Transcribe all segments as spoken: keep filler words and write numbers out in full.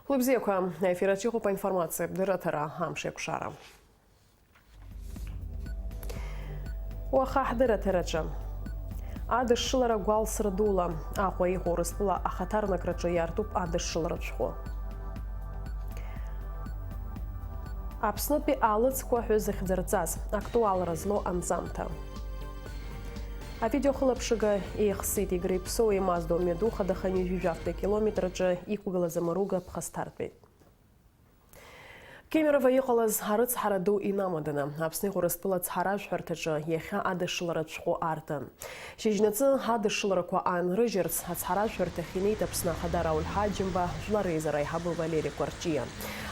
Лыбзиақәа, аефир аҿы иҟоуп аинформациатә дырраҭара «Амш еиқәшара». Уаха ҳдырраҭараҿы. Адышшылара гәалсра дула. Аҟәа иҟоу Урыстәыла ахаҭарнакраҿы иаартуп адышшыларатә шәҟәы. Аԥснытәи алыцқәа ҳәа зыхьӡырҵаз, актуалра злоу анҵамҭа. Авидеохылаԥшыга еихсит Игра Иԥсоу имаздо мҩаду хада хынҩажәи жәафтәи акилометраҿы иқәгылаз амаруга ԥхасҭартәит. Кемерово иҟалаз арыцҳара ду инамаданы, Аԥсны иҟоу Урыстәыла ацҳаражәҳәарҭаҿы иахьа адышшыларатә шәҟәы аартын. Шьыжьнаҵы адышшыларақәа аанрыжьырц ацҳаражәҳәарҭахь инеит Аԥсны Ахада Рауль Ҳаџьымба, Жәлар Реизара аиҳабы Валери Кәарҷиа.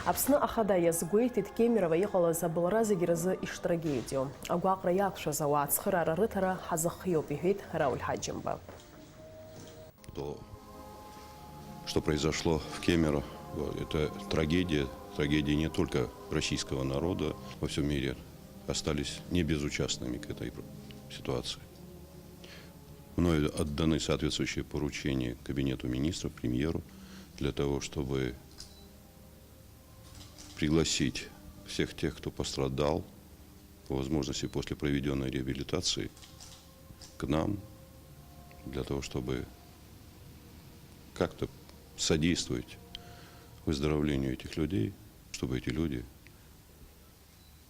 Аԥсны Ахада иазгәеиҭеит Кемерово иҟалаз абылра зегьы рзы иштрагедиоу. Агәаҟра иақәшәаз ауаа ацхыраара рыҭара ҳазыхиоуп, иҳәеит Рауль Ҳаџьымба. То, что произошло в Кемерово, это трагедия, трагедия не только российского народа, во всем мире остались не безучастными к этой ситуации. Мною отданы соответствующие поручения Кабинету министров, премьеру, для того, чтобы пригласить всех тех, кто пострадал, по возможности после проведённой реабилитации, к нам, для того, чтобы как-то содействовать выздоровлению этих людей, чтобы эти люди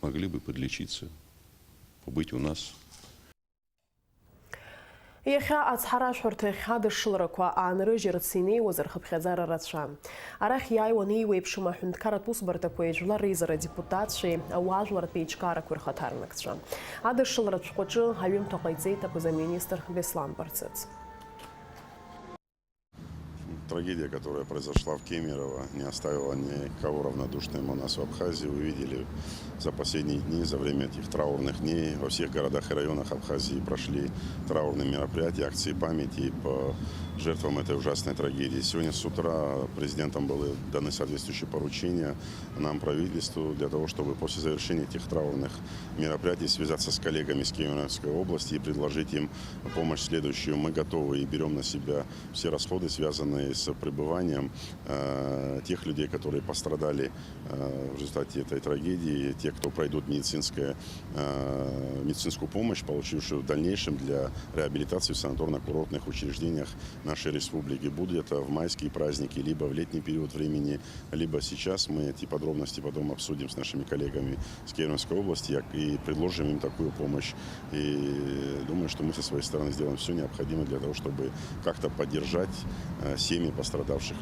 могли бы подлечиться, побыть у нас. Иахьа ацҳаражәҳәарҭахь адышшыларақәа аанрыжьырц инеиуаз рхыԥхьаӡара рацәан. Арахь иааиуан еиуеиԥшым аҳәынҭқарратә усбарҭақәеи Жәлар Реизара адепутатцәеи ауаажәлартә еиҿкаарақәеи рхаҭарнакцәа. Адышшыларатә шәҟәаҿы аҩымҭа ҟаиҵеит аԥыза-министр Беслан Барцыц. Трагедия, которая произошла в Кемерово, не оставила никого равнодушным у нас в Абхазии. Вы видели, за последние дни, за время этих траурных дней во всех городах и районах Абхазии прошли траурные мероприятия, акции памяти по жертвам этой ужасной трагедии. Сегодня с утра президентом были даны соответствующие поручения нам, правительству, для того, чтобы после завершения этих траурных мероприятий связаться с коллегами с Кемеровской области и предложить им помощь следующую. Мы готовы и берём на себя все расходы, связанные с пребыванием, э, тех людей, которые пострадали, э, в результате этой трагедии, те, кто пройдут медицинское, э, медицинскую помощь, получившую в дальнейшем для реабилитации в санаторно-курортных учреждениях нашей республики. Будет это в майские праздники, либо в летний период времени, либо сейчас. Мы эти подробности потом обсудим с нашими коллегами с Кемеровской области, я-, и предложим им такую помощь. И думаю, что мы со своей стороны сделаем всё необходимое для того, чтобы как-то поддержать, э, семьи пострадавших.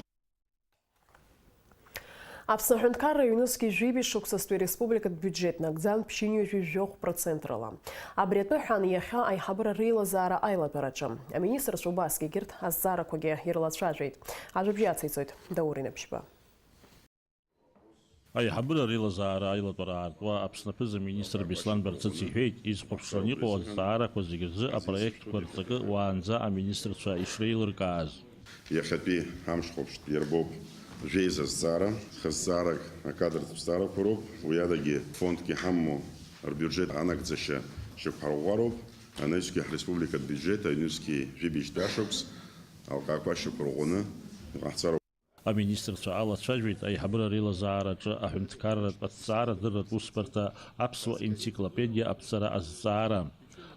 Аԥсны аҳәынҭқарра ҩнызқьи жәибжь шықәсазтәи ареспубликатә биуџьеҭ нагӡан ԥшьынҩажәи жәохә процент рыла. Абри атәы ҳәан иахьа аиҳабыра реилазаара аилатәараҿы аминистрцәа убасгьы егьырҭ азҵаарақәагьы ирылацәажәеит. Ажәабжь иациҵоит Даур Инаԥшьба. Аиҳабыра реилазаара аилатәара аартуа Аԥсны аԥыза-министр Беслан Барцыц иҳәеит, изхәаԥшраны иҟоу азҵаарақәа зегьы рзы апроектқәа рҵакы уаанӡа аминистрцәа ишреилыркааз. Иахьатәи амшхәаԥштә иарбоуп жәеиза зҵаара, хызҵаарак акадртә зҵаарақәа роуп, уи адагьы фондк иҳамоу рбиуџьет анагӡашьа шьақәҳарӷәӷәароуп, анаҩсгьы ҳреспубликатә биуџьет аҩнызқьи жәибжьтә ашықәс алкаақәа шьақәырӷәӷәаны иҟаҳҵароуп. Аминистрцәа алацәажәеит аиҳабыра реилазаараҿы аҳәынҭқарратә аҭҵаарадырратә усбарҭа аԥсуа енциклопедиа аԥҵара азҵаара.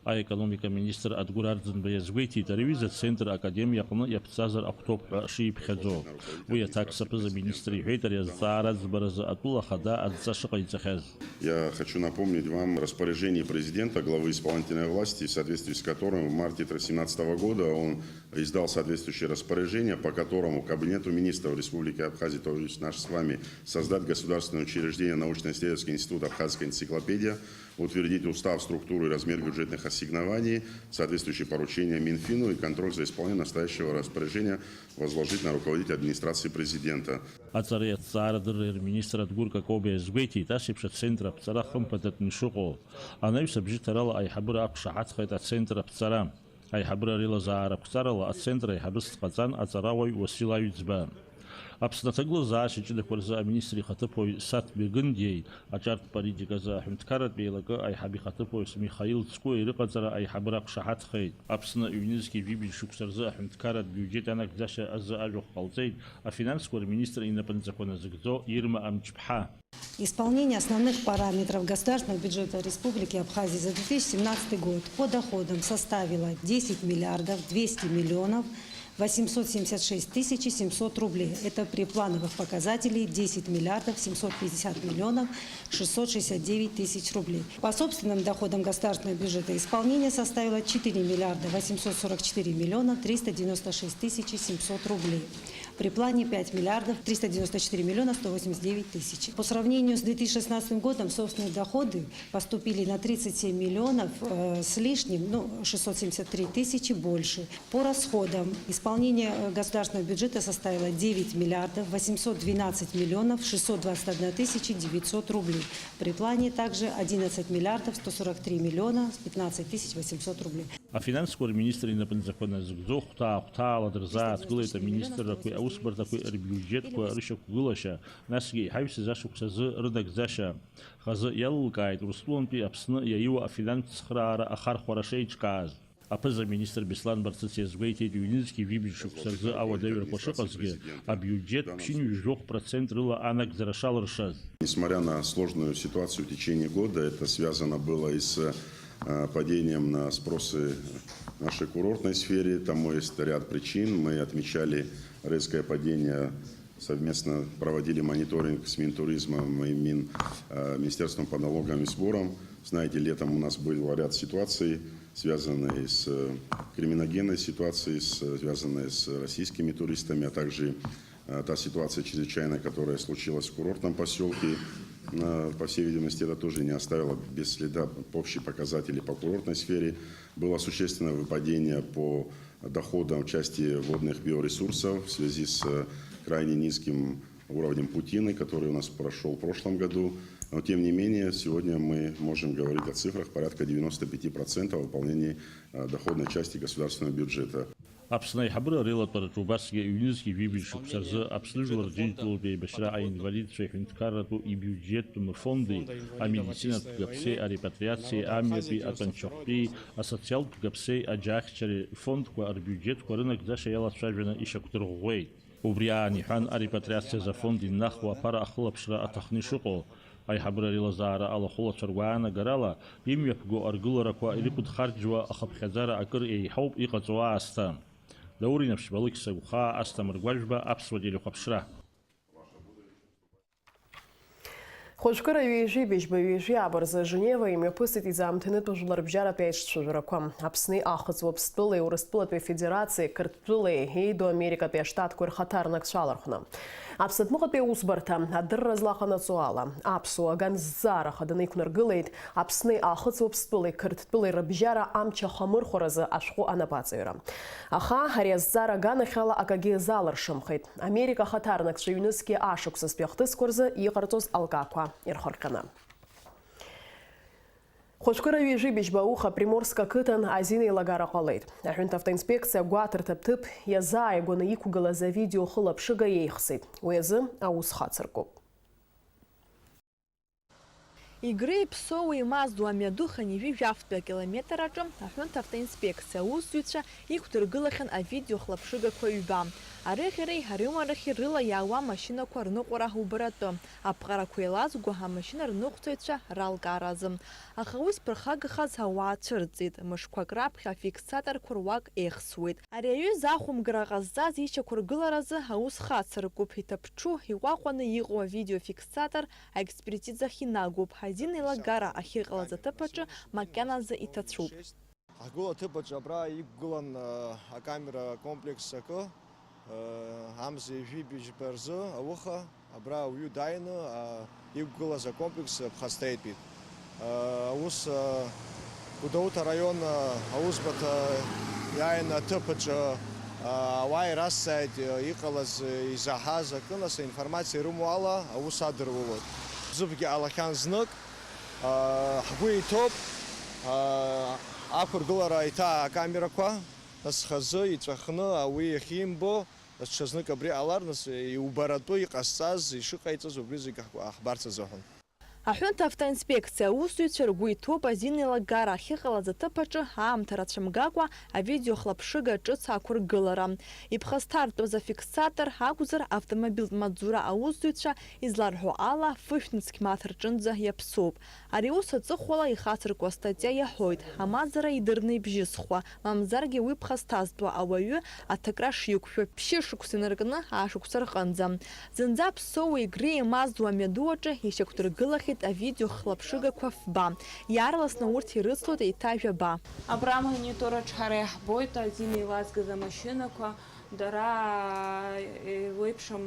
Аекономика министр Адгәыр Арӡынба иазгәеиҭеит, ари аҩыза ацентр академиа аҟны иаԥҵазар ахәҭоуп ҳәа шиԥхьаӡо. Уи аҭак саԥыза-министр иҳәеит ари азҵаара аӡбаразы атәыла ахада адҵа шыҟаиҵахьаз. Я хочу напомнить вам распоряжение президента, главы исполнительной власти, в соответствии с которым в марте семнадцатого года он издал соответствующее распоряжение, по которому Кабинету министров Республики Абхазия, то есть наш с вами, создать государственное учреждение, научно-исследовательский институт «Абхазская энциклопедия», утвердить устав, структуру и размер бюджетных ассигнований, соответствующие поручения Минфину и контроль за исполнением настоящего распоряжения возложить на руководителя администрации президента. Аҵареи аҭҵаарадырреи рминистр Адгәыр Какобиа иазгәеиҭеит, ас еиԥш ацентр аԥҵара хымԥадатәны ишыҟоу. Анаҩс абжьыҭарала аиҳабыра ақәшаҳаҭхеит ацентр аԥҵара. Аиҳабыра реилазаара ақәҵарала ацентр аиҳабыс дҟаҵан аҵарауаҩ Уасил Аҩӡба. Аԥсны аҭагылазаашьа ҷыдақәа рзы аминистр ихаҭыԥуаҩ Саҭ Бегындиеи аҿартә политиказы аҳәынҭқарратә еилакы аиҳаб ихаҭыԥуаҩ Михаил Цкуеи рыҟаҵара аиҳабыра аақәшаҳаҭхеит. Аԥсны ҩнызқьи жәибжь шықәса рзы аҳәынҭқарратә биуџьет анагӡашьа азы ажәахә ҟалҵеит афинансқәа рминистр инапынҵақәа назыгӡо Ирма Амҷԥҳа. Исполнение основных параметров государственного бюджета Республики Абхазия за две тысячи семнадцатый год по доходам составило десять миллиардов двести миллионов восемьсот семьдесят шесть тысяч семьсот рублей. Это при плановых показателей десять миллиардов семьсот пятьдесят миллионов шестьсот шестьдесят девять тысяч рублей. По собственным доходам государственного бюджета исполнение составило четыре миллиарда восемьсот сорок четыре миллиона триста девяносто шесть тысяч семьсот рублей. При плане пять миллиардов триста девяносто четыре миллиона сто восемьдесят девять тысяч. По сравнению с две тысячи шестнадцатым годом собственные доходы поступили на тридцать семь миллионов, э, с лишним, ну, шестьсот семьдесят три тысячи больше. По расходам исполнение, э, государственного бюджета составило девять миллиардов восемьсот двенадцать миллионов шестьсот двадцать одна тысяча девятьсот рублей. При плане также одиннадцать миллиардов сто сорок три миллиона пятнадцать тысяч восемьсот рублей. Афинансқәа рминистр инапынҵақәа назыгӡо хәҭаа-хәҭаала дырзааҭгылеит аминистррақәеи аусбарҭақәеи рбиуџьетқәа рышьақәгылашьа, насгьы иҳаҩсыз ашықәс азы рынагӡашьа. Хазы иалылкааит Урыстәылантәи Аԥсны иаиуа афинанстә цхыраара ахархәара шеиҿкааз. Аԥыза-министр Беслан Барцыц иазгәеиҭеит, ҩнызқьи жәибжь шықәса рзы ауадаҩрақәа шыҟазгьы, абиуџьет ԥшьынҩажәохә процент рыла анагӡара шалыршаз. Несмотря на сложную ситуацию в течение года, это связано было и с, э, падением на спросы в нашей курортной сфере, тому есть ряд причин. Мы отмечали резкое падение, совместно проводили мониторинг с Минтуризмом и Мин-, э, Министерством по налогам и сборам. Знаете, летом у нас был ряд ситуаций, связанные с, э, криминогенной ситуацией, с, связанные с российскими туристами, а также, э, та ситуация чрезвычайная, которая случилась в курортном поселке. Э, по всей видимости, это тоже не оставило без следа общие показатели по курортной сфере. Было существенное выпадение по доходам в части водных биоресурсов в связи с, э, крайне низким уровнем путины, который у нас прошёл в прошлом году. Но, тем не менее, сегодня мы можем говорить о цифрах порядка девяносто пяти процентов выполнения, э, доходной части государственного бюджета. Аԥсны аиҳабыра реилатәараҿы убасгьы ҩнызқьи жәибжь шықәса рзы Аԥсны Жәлар Џьынџьтәылатә еибашьра аинвалидцәа иҳәынҭқарратәу ибиуџьеттәым фонди, амедицинатә гаԥсеи арепатриациеи амҩатәи атәанчахәтәии асоциалтә гаԥсеи аџьаахьчареи рфондқәа рбиуџьетқәа рынагӡаша иалацәажәаны ишьақәдырӷәӷәеит. Убри аан иҳәан, арепатриациа азы афонд иннахуа аԥара ахылаԥшра аҭахны ишыҟоу. Аиҳабыра реилазаара алахәылацәа ргәаанагарала, имҩаԥго аргыларақәа ирықәдхарџьуа ахыԥхьаӡара акыр еиҳауп иҟаҵоу аасҭа. Даур Инаԥшьба, Алықьса Гәхаа, Асҭамыр Гәажәба, Аԥсуа телехәаԥшра. Хәажәкыра ҩажәи быжьба ҩажәи ааба рзы Женева имҩаԥысит изаамҭанытәу жәларбжьаратәи аиҿцәажәарақәа. Аԥсни Аахыҵ Уаԥстәылеи Урыстәылатәи Афедерациеи Қырҭтәылеи Еидо Америкатәи Аштатқәеи рхаҭарнакцәа алархәны. Аԥсатәмыҟатәи аусбарҭа адырра злаҟанаҵо ала, аԥсуа аган зҵаара хаданы иқәнаргылеит Аԥсни Аахыҵ Уаԥстәылеи Қырҭтәылеи рыбжьара амч ахамырхәаразы ашәҟәы анапаҵаҩра. Аха ари азҵаара аганахьала акагьы залыршамхеит. Америка ахаҭарнакцәа ҩнызқьи ашықәсазтәи ахҭысқәа рзы иҟарҵоз алкаақәа ирхырҟьаны. Хәажәкыра ҩажәи быжьба ауха Приморск ақыҭан азин еилагара ҟалеит. Аҳәынҭ автоинспекциа агәаҭарҭа ҭыԥ иазааигәаны иқәгылаз авидео хылаԥшыга иеихсит. Уи азы аус хацыркуп. Игреи Ԥсоуи Маздуа мҩаду хынҩажәи жәафтәи акилометр аҿы аҳәынҭ автоинспекциа аусзуҩцәа иқәдыргылахьан авидео хлаԥшыгақәа ҩба. Арыӷьареи арымарахьи рыла иаауа амашьынақәа рныҟәара убаратәы, аԥҟарақәа еилазго амашьына рныҟәцаҩцәа ралкааразы. Аха уи зԥырхагахаз ауаа цәырҵит, мышқәак раԥхьа афиксаторқәа руак еихсуеит. Ари аҩыза ахәымгара ҟазҵаз ишьақәыргыларазы аус хацыркуп, иҭаԥҽу, иҟәаҟәаны иҟоу авидеофиксатор аекспертизахь инагоуп, азин еилагара ахьыҟалаз аҭыԥ аҿы макьаназы иҭацәуп. Ҳгәыла аҭыԥ аҿы абра иқәгылан, э, акамера комплекс акы, э, амза ҩажәи быжьба рзы ауха, абра ауаҩы дааины, э, иқәгылаз акомплекс ԥхасҭеитәит. Э, аус, э, Гәдоуҭа араион, э, аусбарҭа иааины аҭыԥ аҿы, э, ауаа ирасҵааит, э, иҟалаз, э, изаҳаз акы, нас аинформациа ирымоу ала аус адырулоит. Зыбгьы ҟалахьан знык, э, ҳгәы иҭоуп, э, ақәыргылара иҭаа акамерақәа, нас хазы иҵәахны ауаҩы иахьимбо, Даҽазнык абри ҟалар, нас, иубаратәу, иҟасҵаз, ишыҟаиҵаз убри зегь ҳгәы аҳбарц азыҳәан. Аҳәынҭ автоинспекциа аусзуҩцәа ргәы иҭоуп азин еилагара ахьыҟалаз аҭыԥ аҿы аамҭа рацәамгакәа авидеохлаԥшыга ҿыц ақәыргылара. Иԥхасҭартәыз афиксатор акәзар, автомобильтә маҵзура аусзуҩцәа изларҳәо ала, фышә нызқь мааҭ рҿынӡа иаԥсоуп. Ари ус аҵыхәала ихацыркуа астатиа иаҳәоит, амазара идырны ибжьысхуа, мамзаргьы уи ԥхасҭазтәуа ауаҩы аҭакра шиқәшәо ԥшьышықәса инаркны ашықәса рҟынӡа. Зынӡа Ԥсоуа Егри имазуа амҩаду аҿы ишьақәдыргылахьеит авидеохлаԥшыгақәа фба. Иаарласны урҭ ирыцлоит еиҭа жәаба. Абра амонитор аҿы ҳара иаҳбоит азин еилазгаз амашьынақәа, дара еиуеиԥшым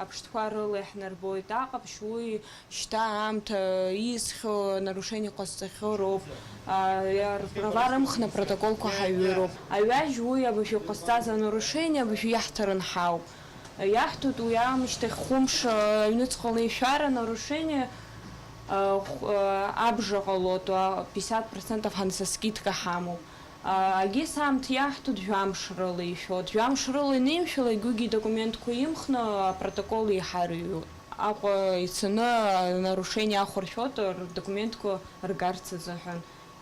аԥштәқәа рыла иаҳнарбоит. Аҟаԥшь уи шьҭа аамҭа ииасхьоу, анарушение ҟазҵахьоу роуп. А, рправа рымхны апротоколқәа ҳаҩыроуп. Аҩажә уи абыржәы иҟазҵаз анарушение абыржәы иаҳҭарын ҳауп. Иаҳҭоит уи аамышьҭахь хәымш, а, аҩныҵҟала ишәар анарушение, а, хә-, а, абжа ҟалоит, а, пятьдесят процентов ҳанса скидка ҳамоуп. А, агьыс аамҭа иаҳҭоит жәамш рыла ишәо. Жәамш рыла ианеимшәалак, уигьы идокументқәа имхны апротокол еиҳарыҩуеит. Аҟәа ицаны анарушение ахәаршәоит рдокументқәа ргарц азыҳәан.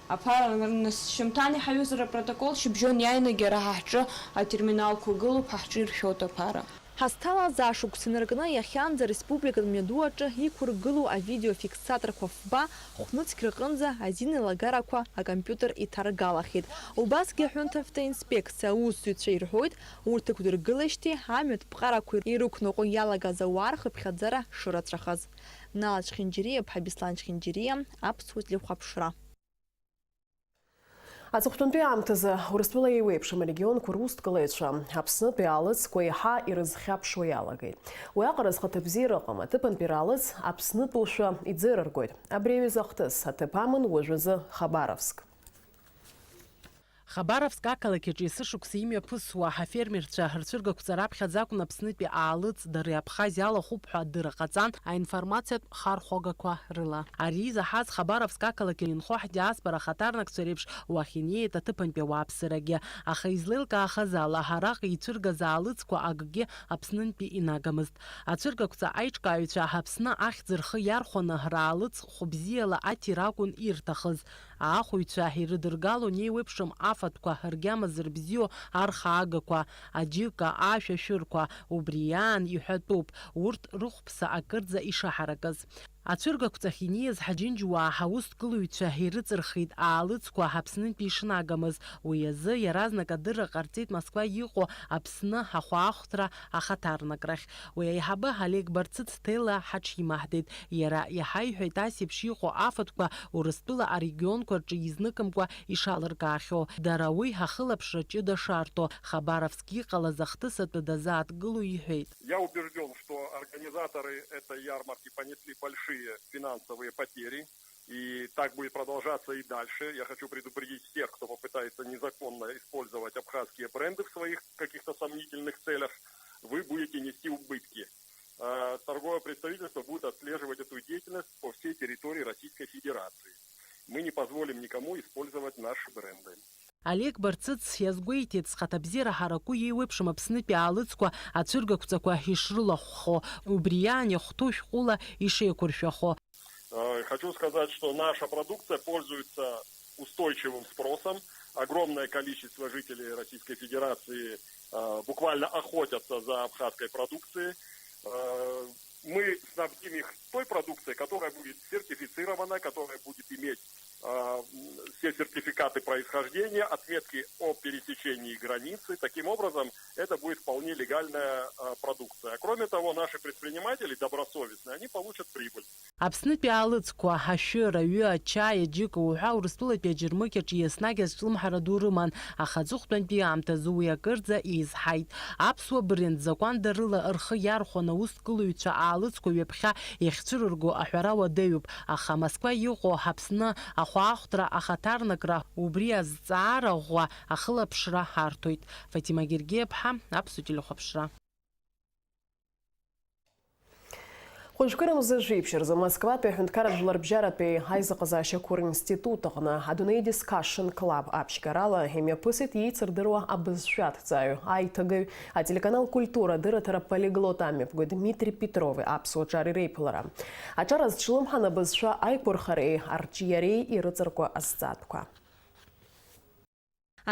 Аԥара, нас, шьымҭан иҳаҩызар апротокол, шьыбжьон иааины егьара ҳа ҳҿы атерминалқәа гылоуп, ҳа ҳҿы иршәоит аԥара. Ҳазҭалаз ашықәс инаркны иахьанӡа ареспубликатә мҩаду аҿы иқәыргылоу авидеофиксаторқәа фба хәнызқь рҟынӡа азин еилагарақәа акомпиутер иҭаргалахьеит. Убасгьы аҳәынҭ автоинспекциа аусзуҩцәа ирҳәоит, урҭ ықәдыргылеижьҭеи амҩатә ԥҟарақәа ирықәныҟәо иалагаз ауаа рхыԥхьаӡара шырацәахаз. Нала Чхинџьириа-ԥҳа Беслан Чхинџьириа, Аԥсуа телехәаԥшра. Аҵыхәтәантәи аамҭазы Урыстәыла еиуеиԥшым арегионқәа русҭгылаҩцәа Аԥснытәи аалыҵқәа еиҳа ирызхьаԥшуа иалагеит. Уи аҟара зхаҭабзиара ыҟам, аҭыԥантәи раалыҵ Аԥснытәылшәа иӡырыргоит. Абри аҩыза ахҭыс аҭыԥ аман уажәазы Хабаровск. Хабаровск ақалақь аҿы есышықәса имҩаԥысуа афермерцәа рцәыргақәҵа раԥхьаӡа акәын Аԥснытәи аалыҵ дара Абхазиа алахәуп ҳәа адырра ҟаҵан, аинформациатә хархәагақәа рыла. Ари изаҳаз Хабаровск ақалақь инхо ҳдиаспора ахаҭарнакцәа реиԥш уахь инеиеит аҭыԥантәи ауааԥсырагьы. Аха излеилкаахаз ала, араҟа ицәыргаз аалыҵқәа акгьы Аԥснынтәи инагамызт. Ацәыргақәҵа аиҿкааҩцәа Аԥсны ахьӡ рхы иархәаны раалыҵ хәыбзиала аҭира акәын ирҭахыз. Аахәаҩцәа ирыдыргало неиуеиԥшым афатәқәа, ргьама зырбзиоу архаагақәа, аџьыка, ашәа шәырқәа, убри иаан иҳәатәуп, урҭ рыхәԥса акырӡа ишаҳаракыз. Ацәыргақәҵахь инеиз ҳаџьынџьуаа ҳаусҭгылаҩцәа ирыҵырхит аалыҵқәа Аԥснынтәи ишынагамыз. Уи азы иаразнак адырра ҟарҵеит Москва иҟоу Аԥсны ахәаахәҭра ахаҭарнакрахь. Уи аиҳабы Олег Барцыц ҭела ҳаҽимаҳдеит. Иара иҳаиҳәеит ас еиԥш иҟоу афатәқәа Урыстәыла арегионқәа рҿы изныкымкәа ишалыркаахьоу. Дара уи ахылаԥшра ҷыда шарҭо, Хабаровск иҟалаз ахҭыс атәы дазааҭгыло иҳәеит. Я убежден, что организаторы этой ярмарки понесли большие финансовые потери, и так будет продолжаться и дальше. Я хочу предупредить всех, кто попытается незаконно использовать абхазские бренды в своих каких-то сомнительных целях, вы будете нести убытки. А, торговое представительство будет отслеживать эту деятельность по всей территории Российской Федерации. Мы не позволим никому использовать наши бренды. Олег Барцыц иазгәеиҭеит, зхаҭабзиара ҳараку иеиуеиԥшым Аԥснытәи аалыҵқәа ацәыргақәҵақәа ишрылахәхо, убри иаан ихәҭоу шәҟәыла ишеиқәыршәахо. Э, хочу сказать, что наша продукция пользуется устойчивым спросом. Огромное количество жителей Российской Федерации, э, буквально охотятся за абхазской продукцией. Э, мы снабдим их той продукцией, которая будет сертифицирована, которая будет иметь, э, м, все сертификаты происхождения, отметки о пересечении границы. Таким образом, это будет вполне легальная, э, продукция. Кроме того, наши предприниматели добросовестные, они получат прибыль. Аԥснытәи аалыҵқәа, ашәыр, аҩы, ачаи, аџьыка уҳәа Урыстәылатәи аџьармыкьаҿ еснагь азҿлымҳара ду рыман, аха аҵыхәтәантәи аамҭазы уи акырӡа еизҳаит. Аԥсуа бренд закәандарыла рхы иархәаны аусҭгылаҩцәа аалыҵқәа ҩаԥхьа иахьцәырырго аҳәара уадаҩуп, аха Москва иҟоу Аԥсны ахәаахәҭра ахаҭарнакра убри азҵаара ӷәӷәа ахылаԥшра арҭоит. Фатима Гергиаԥҳа, Аԥсуа телехәаԥшра. Хәажәкыра мза жәиԥшь рзы Москватәи аҳәынҭқарратә жәларбжьаратәи аизыҟазаашьақәа ринститут аҟны адунеи Discussion Club аԥшьгарала имҩаԥысит еицырдыруа абызшәа аҭҵааҩ, аиҭагаҩ, ателеканал Культура адырраҭара полиглот амҩаԥгаҩ Дмитри Петрови аԥсуа ҿари реиԥылара. Аҿар азҿлымҳан абызшәа аиқәырхареи арҿиареи ирыҵаркуа азҵаатәқәа.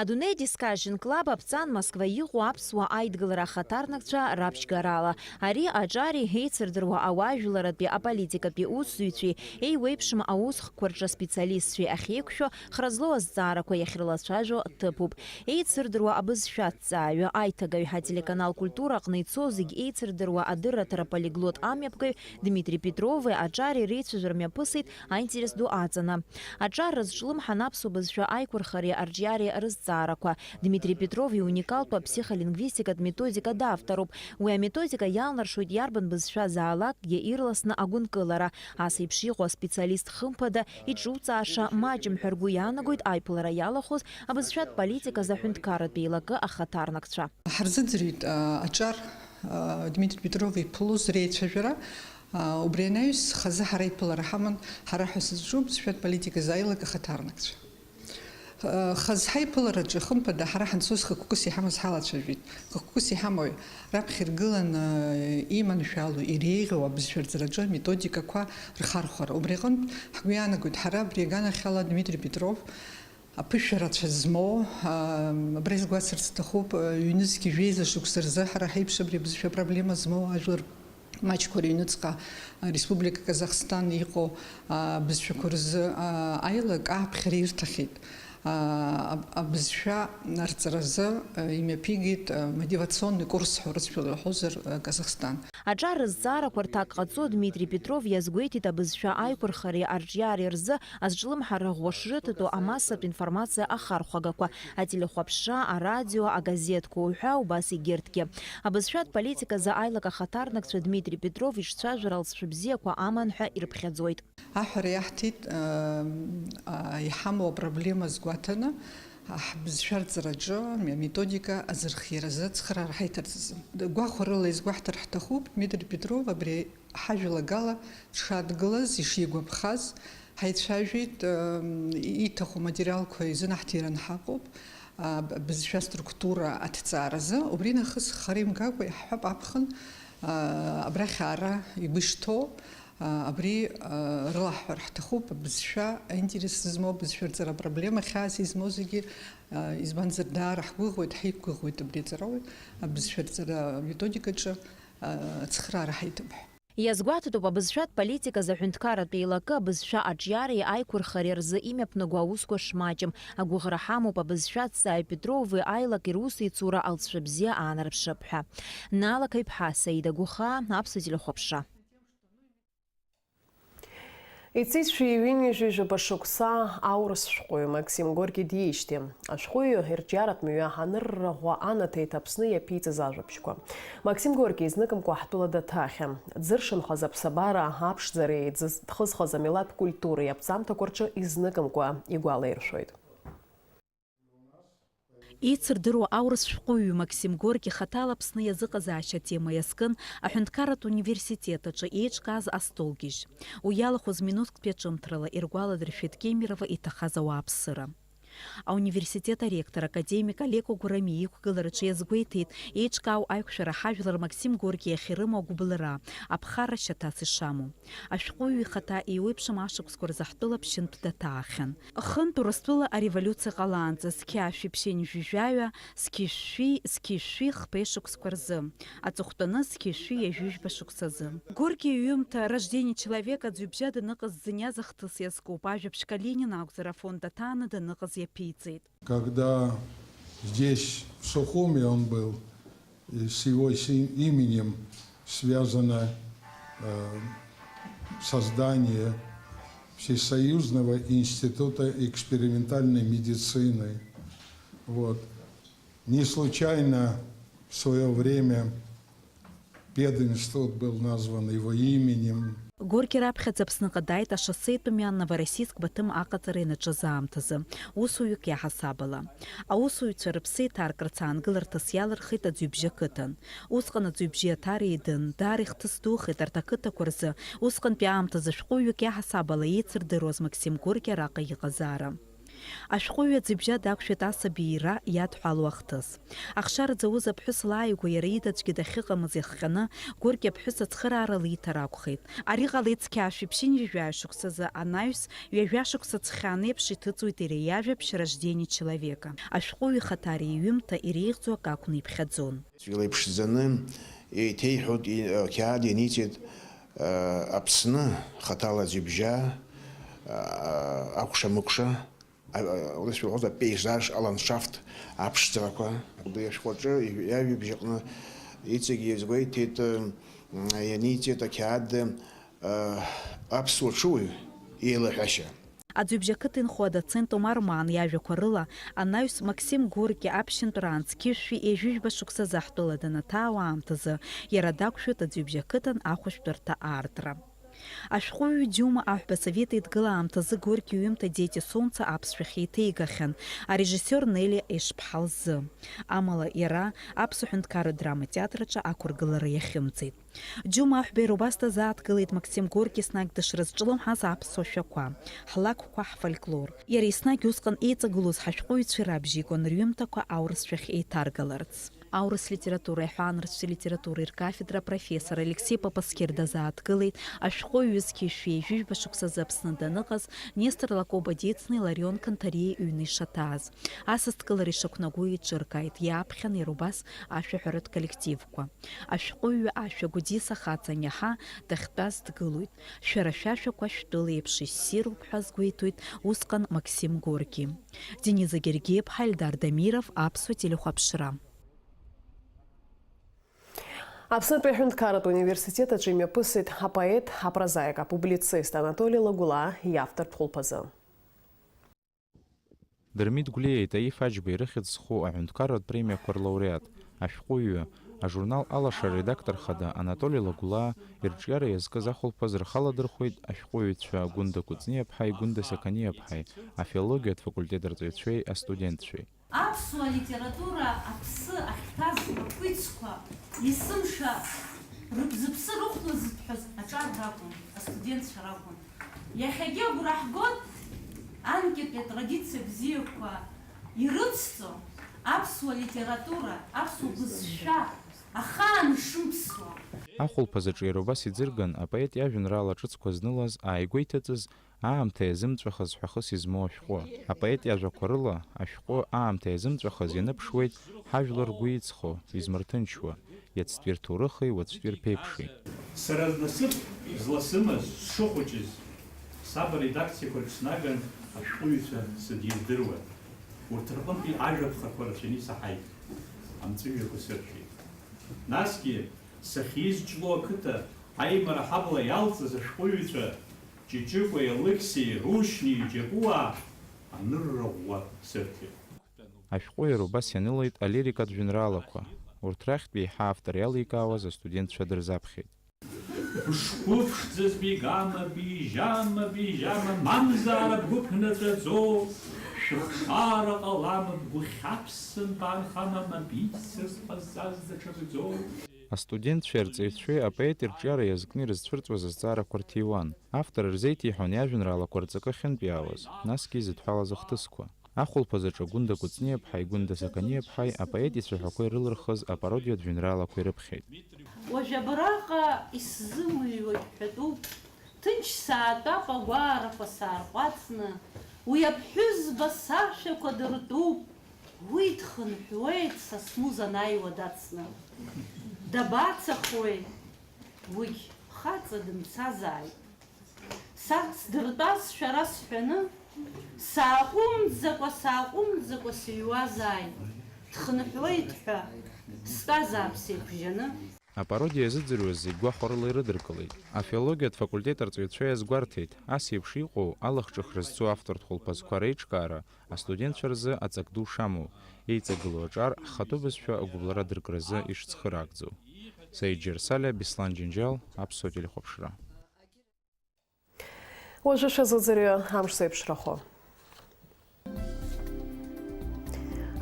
Адунеи Discussion Club аԥҵан Москва иҟоу аԥсуа аидгылара ахаҭарнакцәа раԥшьгарала. Ари аҿари еицырдыруа ауаажәларратәи аполитикатәи усзуҩцәеи еиуеиԥшым аусхкқәа рҿы аспециалистцәеи ахьеиқәшәо хра злоу азҵаарақәа иахьрылацәажәо ҭыԥуп. Еицырдыруа абызшәа аҭҵааҩы, аиҭагаҩ, ателеканал Культура аҟны ицо зегь еицырдыруа адырраҭара полиглот амҩаԥгаҩ Дмитри Петрови аҿари реицәажәара мҩаԥысит аинтерес ду аҵаны. Аҿар рызҿлымҳан аԥсуа бызшәа аиқәырхареи арҿиареи рызҵаарақәа. Дмитри Петров иуникалтә аԥсихолингвистикатә методика давторуп. Уи аметодика иалнаршоит иарбан бызшәа заалакгьы ирласны агәынкылара. Ас еиԥш иҟоу аспециалист хымԥада иҿуҵааша маҷым ҳәа ргәы иаанагоит аиԥылара иалахәыз абызшәатә политиказ аҳәынҭқарратә еилакы ахаҭарнакцәа. Ҳарзыӡырҩит, а, аҿар, а, Дмитри Петров иԥылоз реицәажәара. А, убри анаҩс, хазы ҳара иԥылара ҳаман, ҳара ҳәа сызҿу бызшәатә политиказ аилак ахаҭарнакцәа. А, хазы ҳаиԥылараҿы, хымԥада, ҳара ҳанцоз хықәкыс иҳамаз ҳалацәажәеит. Хықәкыс иҳамои, раԥхьа иргыланы иманшәало, иреиӷьу абызшәа рҵараҿы аметодикақәа рхархәара. Убри аҟынтә, ҳгәы иаанагоит, ҳара абри аганахьала Дмитри Петров, аԥышәарацәа змоу, аа, абра изгәасҭарц сҭахуп, ҩнызқь жәеиза шықәса рзы ҳара ҳаиԥш абри абызшәа проблема змоу ажәлар маҷқәа рыҩныҵҟа, а, Республика Казахстан иҟоу, а, бызшәақәа рзы, а, аилак ааԥхьара ирҭахьеит. А, аб-, абызшәа арҵаразы, а, имҩаԥигеит, а, мотивационный курс ҳәа урысшәала иҳәозар, а, Казахстан. Аҿар рызҵаарақәа рҭак ҟаҵо Дмитри Петров иазгәеиҭеит абызшәа аиқәырхареи арҿиареи рзы азҿлымҳара ӷәӷәа шрыҭатәу амассатә информациа ахархәагақәа, ателехәаԥшра, арадио, агазеҭқәа уҳәа убас егьырҭгьы. Абызшәатә политиказы аилак ахаҭарнакцәа Дмитри Петров иҿцәажәара алҵшәа бзиақәа аман ҳәа ирыԥхьаӡоит. Аҳәара иаҳҭеит, ам, а, иҳамоу апроблема азгәаҭаны, ҳбызшәа рҵараҿы аметодика азырхиаразы ацхыраара ҳаиҭарц азы. Гәахәарыла изгәаҳҭар ҳҭахуп, Дмитри Петров абри ҳажәалагала дшадгылаз, ишигәаԥхаз, ҳаицәажәеит, ам, иҭаху аматериалқәа изынаҳҭираны ҳаҟоуп, а, б-, бызшәа структура аҭҵааразы, убри нахыс хара имгакәа иаҳҳәап аԥхын, а, абрахь аара игәы ишҭоу, а, абри, а, рылаҳҳәар ҳҭахуп, абызшәа аинтерес змоу, абызшәа рҵара апроблема хьаас измоу зегьы, а, избанзар, даара ҳгәыӷуеит, ҳаиқәгәыӷуеит абри аҵарауаҩ, абызшәа рҵара аметодикаҿы, а, ацхыраара ҳаиҭап ҳәа. Иазгәаҭатәуп абызшәатә политиказы аҳәынҭқарратә еилакы абызшәа аҿиареи аиқәырхареи рзы имҩаԥнаго аусқәа шмаҷым. Агәыӷра ҳамоуп абызшәа аҭҵааҩ Петрови аилаки русеицура алҵшәа бзиа аанарԥшып ҳәа. Наала Қаиԥҳа, Саида Гәыхаа, Аԥсуа телехәаԥшра. Ицеит шәи ҩынҩажәи жәаба шықәса аурыс шәҟәыҩҩы Максим Горки диижьҭеи. Ашәҟәыҩҩы ирҿиаратә мҩа анырра ӷәӷәа анаҭеит Аԥсны иаԥиҵаз ажәабжьқәа. Максим Горки изныкымкәа ҳтәыла даҭахьан. Дзыршанхаз аԥсабара, аԥшӡара еиҵаз дхызхыз амилаҭтә культура иаԥҵамҭақәа рҿы изныкымкәа игәалаиршәоит. Еицырдыруа аурыс шәҟәыҩҩы Максим Горки хаҭала Аԥсны иазыҟазаашьа атема иазкын аҳәынҭқарратә университет аҿы еиҿкааз астолгьежь. Уи иалахәыз минуҭктәи аҿымҭрала иргәаладыршәеит Кемерово иҭахаз ауааԥсыра. Ауниверситет аректор академик Олег Огурами иқәгылараҿы иазгәеиҭеит, еиҿкаау аиқәшәара ҳажәлар Максим Горки иахь ирымоу агәыбылра, аԥхарра шьаҭас ишамоу. Ашәҟәыҩҩы ихаҭа еиуеиԥшым ашықәсқәа рзы ҳтәыла ԥшьынтә даҭаахьан. Хынтә Урыстәыла ареволиуциа ҟалаанӡа зқьи ашәи ԥшьынҩажәи жәаҩа, зқьи шәи, зқьи шәи хԥеи шықәсқәа рзы, аҵыхәтәаны зқьи шәи ҩажәи жәба шықәсазы. Горки иҩымҭа Рождение человека аӡҩыбжьа даныҟаз дзыниаз ахҭыс иазкуп, ажәабжь Калинин акәзар, афонд аҭааны даныҟаз иаԥиҵеит. Когда здесь, в Сухуми, он был, и с его си-, именем связано, э, создание Всесоюзного института экспериментальной медицины. Вот. Не случайно в своё время пединститут был назван его именем. Горки раԥхьаӡа Аԥсныҟа дааит ашоссеитә мҩан Новороссийск-Баҭым аҟаҵара ианаҿыз аамҭазы, усуҩык иаҳасаб ала. Аусуҩцәа рыԥсы иҭаркрац аангыларҭас иалырхит Аӡҩыбжьы ақыҭан. Усҟан Аӡҩыбжьи Аҭареи идын, даара ихҭыс духеит арҭ ақыҭақәа рзы, усҟантәи аамҭазы шәҟәыҩҩык иаҳасаб ала еицырдыруаз Максим Горки араҟа иҟазаара. Ашәҟәыҩҩы аӡҩыбжьа дақәшәеит асаби иара иадҳәалоу ахҭыс. Ахшара зауз аԥҳәыс лааигәа иара ида аӡәгьы дахьыҟамыз иахҟьаны, Горки аԥҳәыс ацхыраара лиҭар акәхеит. Ари ҟалеит зқьи жәшәи ԥшьынҩажәи жәаҩа шықәсазы анаҩс, ҩажәа шықәса ҵхьан еиԥш иҭыҵуеит иара иажәабжь Рождение человека. Ашәҟәыҩҩы ихаҭареи иҩымҭа иреиӷьӡоу акы акәны иԥхьаӡон. Илеиԥшӡаны еиҭеиҳәоит, и-, ақьаад ианиҵеит, а, Аԥсны хаҭала аӡҩыбжьа, а, акәша-мыкәша, а, а, урысшәа уҳәозар, апейзаж, аландшафт аԥшӡарақәа. Убри ашәҟәаҿы иажәабжь аҟны иҵегь иазгәеиҭеит, м, ианиҵеит ақьаад, а, аԥсуа ҽыуаҩ еилаҳәашьа. Аӡҩыбжь ақыҭа инхо адоцент Омар Маан иажәақәа рыла, анаҩс Максим Горки аԥшьынтәраан зқьи жәшәи ҩажәижәба шықәсазы ҳтәыла данаҭаауа аамҭазы, иара дақәшәоит Аӡҩыбжь ақыҭан ахәышәтәырҭа аартра. Ашәҟәыҩҩы Џьума Аҳәба Асовет Еидгыла аамҭазы Горки иҩымҭа Дети Солнца аԥсшәахь еиҭеигахьан, арежиссиор Нели Ешԥҳа лзы. Амала иара Аԥсуа ҳәынҭқарратә драматеатр аҿы ақәыргылара иахьымӡеит. Џьума Аҳәба иара убас дазааҭгылеит Максим Горки еснагь дышрызҿлымҳаз аԥсуа шәақәа, ҳлакәқәа, ҳфольклор. Иара еснагь усҟан еиҵагылоз ҳашәҟәыҩҩцәа ирабжьеигон рҩымҭақәа аурысшәахь еиҭаргаларц. Аурыс литературеи аҳәаанырцәтәи литературеи ркафедра апрофессор Алексеи Папаскер дазааҭгылеит ашәҟәыҩҩы зқьи жәшәи ҩажәижәба шықәсазы Аԥсны даныҟаз Нестор Лакоба Дицни Ларион Канҭариеи ҩны ишаҭааз. Асасдкылара ишақәнаго еиҿыркааит, иааԥхьан иара убас ашәаҳәаратә коллективқәа. Ашәҟәыҩҩы ашәа Гәдиса хаҵа аниаҳа, дахьтәаз дгылоит. Шәара шәашәақәа шәтәыла еиԥш иссируп ҳәа азгәеиҭоит усҟан Максим Горки. Дениза Гергиеԥҳа, Ельдар Дамиров, Аԥсуа телехәаԥшра. Аԥснытәи аҳәынҭқарратә университет аҿы имҩаԥысит апоет, апрозаик, апублицист Анатоли Лагәлаа иавтортә хәылԥазы. Дырмит Гәлиеи Таиф Аџьбеи рыхьӡ зху аҳәынҭқарратә премиақәа рлауреат, ашәҟәыҩҩы, ажурнал Алаша аредактор хада Анатоли Лагәлаа ирҿиара иазкыз ахәылԥаз рхаладырхәеит ашәҟәыҩҩцәа Гәында Кәыҵниаԥҳаи Гәында Сақаниаԥҳаи, афилологиатә факультет арҵаҩцәеи астудентцәеи. Аԥсуа литература аԥсы ахьҭаз рқәицқәа есымша рыбзыԥсы рыхәлазыҭ ҳәа аҿар ракәын, астудентцәа ракәын. Иахьагьы агәра ҳгоит анкьатәи атрадициа бзиақәа ирыцҵо аԥсуа литература, аԥсуа бызшәа ахаан ишымԥсуа. Ахәылԥазаҿы иара убас иӡырган апоет иажәеинраала ҿыцқәа знылаз ааигәа иҭыҵыз, аамҭа иазымҵәахыз ҳәа хыс измоу ашәҟәы. Апоет иажәақәа рыла, ашәҟәы аамҭа иазымҵәахыз ианыԥшуеит ҳажәлар ргәы иҵхо, измырҭынчуа, иацтәи рҭоурыхи уаҵәтәи рԥеиԥши. Сара насыԥ зласымаз, сшыхәыҷыз, саб аредакциақәа рҿы снаган ашәҟәыҩҩцәа сыдирдыруан. Урҭ рҟынтәи ажәаԥхақәа рацәаны исаҳаит, амҵәыжәҩақәа сыршәит. Насгьы, сахьиз Ҷлоу ақыҭа аимара ҳабла иалҵыз ашәҟәыҩҩцәа Ҷыҷыкәеи Алықьсеи, Рушьни, Џьапуаа анырра ӷәӷәа сырҭеит. Ашәҟәы иара убас ианылеит алирикатә жәеинраалақәа. Урҭ рахьтә еиҳа автор иаликаауаз астудентцәа дырзаԥхьеит. Бышқәыԥшӡаз бигама, бижьама, бижьама, мамзар бгәы ԥнаҵәаӡоу, шәыхшара ҟалама, бгәы хьаԥсым, баанхама, ма биццаз ҟазҵаз даҽакӡоу. Астудентцәеи арҵаҩцәеи апоет ирҿиара иазкны ирызцәырҵуаз азҵаарақәа рҭиуан. Автор рзеиҭеиҳәон иажәеинраалақәа рҵакы ахьынтәиаауаз, насгьы изыдҳәалаз ахҭысқәа. Ахәылԥазаҿы Гәында Кәыҵниаԥҳаи Гәында Сақаниаԥҳаи апоет ицәаҳәақәа ирылырхыз апародиатә жәеинраалақәа ирыԥхьеит. Уажә абраҟа исзымыҩуагь ҳәатәуп, ҭынч саатәап агәаарақәа саарҟәаҵны, уи аԥҳәызба сашәақәа дыртәуп, уи дхынҳәуеит са смуза анааиуа дацны. Дабацахуеи? Уигь хаҵа дымцазааит. Са сдыртәаз шәара сҳәаны, сааҟәымҵӡакәа, сааҟәымҵӡакәа сыҩуазааит, дхынҳәуеит ҳәа, стәазаап сеиқәжьаны. Апародиа иазыӡырҩуаз зегь гәахәарыла ирыдыркылеит. Афилологиатә факультет арҵаҩцәа иазгәарҭеит, ас еиԥш иҟоу, алахҿыхра зцу автортә хәылԥазқәа реиҿкаара астудентцәа рзы аҵак ду шамоу, еиҵагылоу аҿар ҳхатәы бызшәа агәыбылра дыркразы ишцхыраагӡоу. Саид Џьарсалиа, Беслан Џьынџьал, Аԥсуа телехәаԥшра. Уажәы шәазыӡырҩы амш зеиԥшрахо.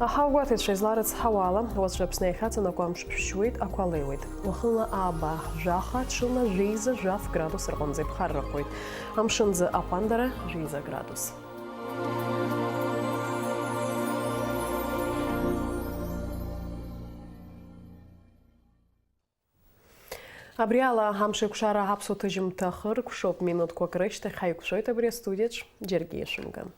Аҳауагәаҭаҩцәа изларыцҳауа ала, уаҵәы Аԥсны иахьаҵанакуа амш шәшьуеит, ақәа леиуеит. Уахынла ааба, жәаха, ҽынла жәеиза, жәаф градус рҟынӡа иԥхаррахоит. Амшынӡы аҟәандара жәеиза градус. Абри ала амшеикәшара аԥсуа ҭыжьымҭа хыркәшоуп, минуҭқәак рышьҭахь ҳаиқәшәоит абри астудиаҿ, џьаргьы ишәымган.